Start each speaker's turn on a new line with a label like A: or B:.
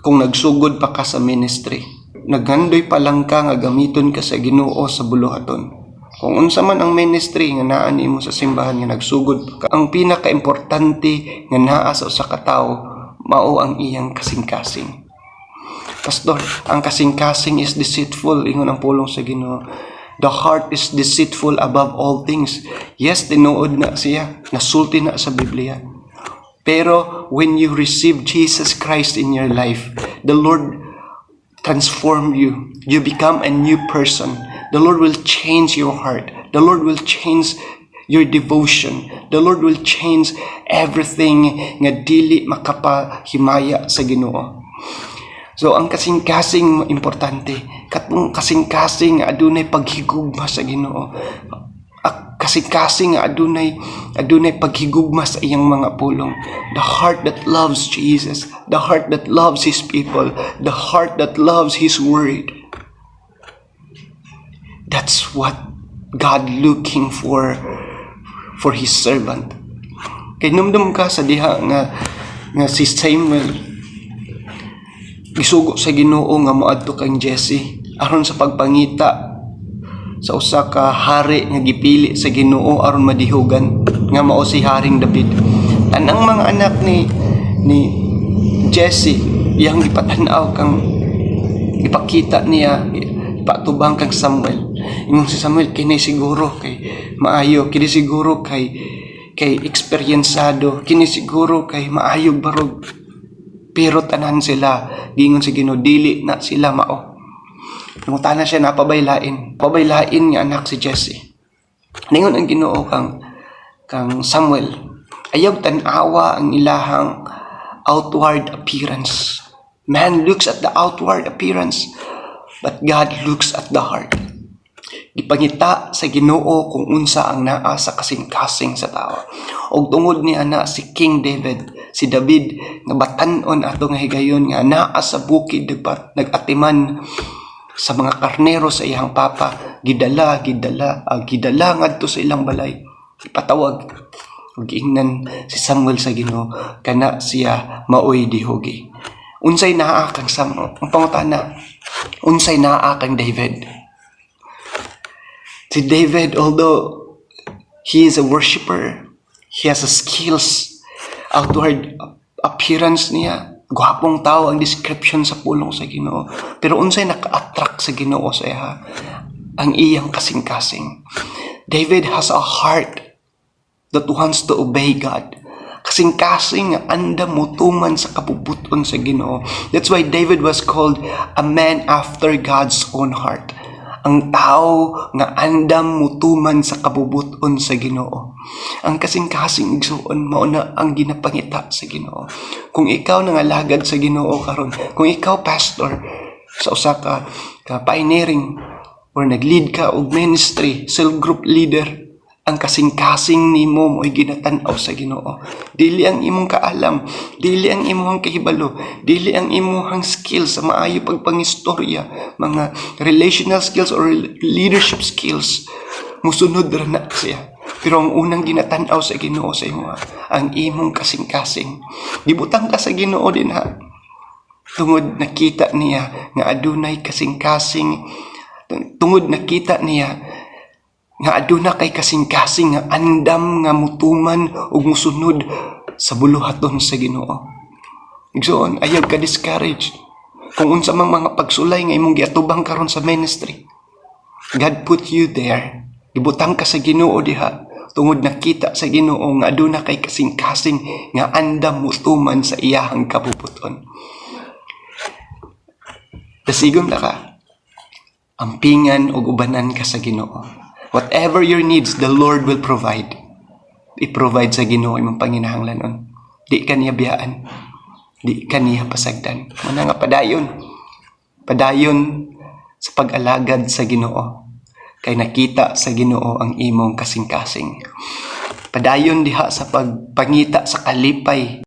A: Kung nagsugod pa ka sa ministry, naghandoy pa lang ka nga gamiton ka sa Ginoo sa buluhaton. Kung unsa man ang ministry nga naa nimo sa simbahan nga nagsugod pa ka, ang pinakaimportante nga naa sa usa ka tawo mao ang iyang kasing-kasing. Pastor, ang kasing-kasing is deceitful, ingon ang pulong sa Ginoo. The heart is deceitful above all things. Yes, tinuod na siya. Nasulti na sa Biblia. Pero when you receive Jesus Christ in your life, the Lord transform you. You become a new person. The Lord will change your heart. The Lord will change your devotion. The Lord will change everything nga dili makapahimaya sa Ginoo. So ang kasing-kasing importante, katong kasing-kasing nga adunay paghigugma sa Ginoo. Kasing-kasing nga adunay paghigugma sa iyang mga pulong. The heart that loves Jesus, the heart that loves His people, the heart that loves His word. That's what God looking for His servant. Kay numdum ka sa diha nga si Samuel gisugo sa Ginoo nga moadto kang Jesse aron sa pagpangita sa usa ka hari nga gipili sa Ginoo aron madihugan, nga mao si Haring David. Tanang mga anak ni Jesse iyang gipatan-aw kang ipakita niya, ipatubang kang Samuel. Ingon si Samuel, "Kini siguro kay maayo, kini siguro kay eksperyensado, kini siguro kay maayo barog." Pero tanan sila, giingon sa Ginoo, dili na sila mao. Nangutana siya, "Naa pa bay lain?" Naa pa bay lain nga anak si Jesse? Ningon ang Ginoo kang Samuel, "Ayaw tan-awa ang ilahang outward appearance." Man looks at the outward appearance, but God looks at the heart. Gipangita sa Ginoo kung unsa ang naa sa kasing-kasing sa tao. Og tungod ni ana si King David, si David nga batan-on ato nga higayon nga naa sa bukid nag-atiman sa mga karnero sa iyang papa, gidala ngadto sa ilang balay. Ipatawag. Ug giingnan si Samuel sa Ginoo, "Kana siya maoy dihugi." Unsay naa kang Samuel? Ang pangutana, unsay naa kang David? Si David, although he is a worshipper, he has a skills, outward appearance niya, gwapong tao ang description sa pulong sa Ginoo. Pero unsay naka-attract sa Ginoo sa iya? Ang iyang kasing-kasing. David has a heart that wants to obey God. Kasing-kasing nga andam motuman sa kabubuton sa Ginoo. That's why David was called a man after God's own heart. Ang tao nga andam mutuman sa kabubuton sa Ginoo. Ang kasing-kasing, igsuon, mao na ang ginapangita sa Ginoo. Kung ikaw nangalagad sa Ginoo karon, kung ikaw pastor sa usa ka pioneering or nag-lead ka og ministry, cell group leader, ang kasing-kasing nimo mo'y ginatan-aw sa Ginoo. Dili ang imong kaalam, dili ang imong kahibalo, dili ang imong skills sa maayo pagpangistorya, mga relational skills or leadership skills, musunod ra na siya. Pero ang unang ginatan-aw sa Ginoo sa imo, ang imong kasing-kasing. Gibutang ka sa Ginoo dinha tungod nakita niya nga adunay kasing-kasing, tungod nakita niya nga aduna kay kasing-kasing nga andam nga mutuman ug musunod sa buluhaton sa Ginoo. Igsoon, ayaw ka discouraged kung unsa mang mga pagsulay nga imong giatubang karon sa ministry. God put you there. Gibutang ka sa Ginoo diha tungod nakita sa Ginoo nga aduna kay kasing-kasing nga andam mutuman sa iyahang kabubuton. Dasigon na ka. Ampingan ug ubanan ka sa Ginoo. Whatever your needs, the Lord will provide. I-provide sa Ginoo imong panginahanglanon. Di ka niya biyaan. Di ka niya pasagdan. Mao na nga padayon. Padayon sa pag-alagad sa Ginoo. Kay nakita sa Ginoo ang imong kasing-kasing. Padayon diha sa pagpangita sa kalipay.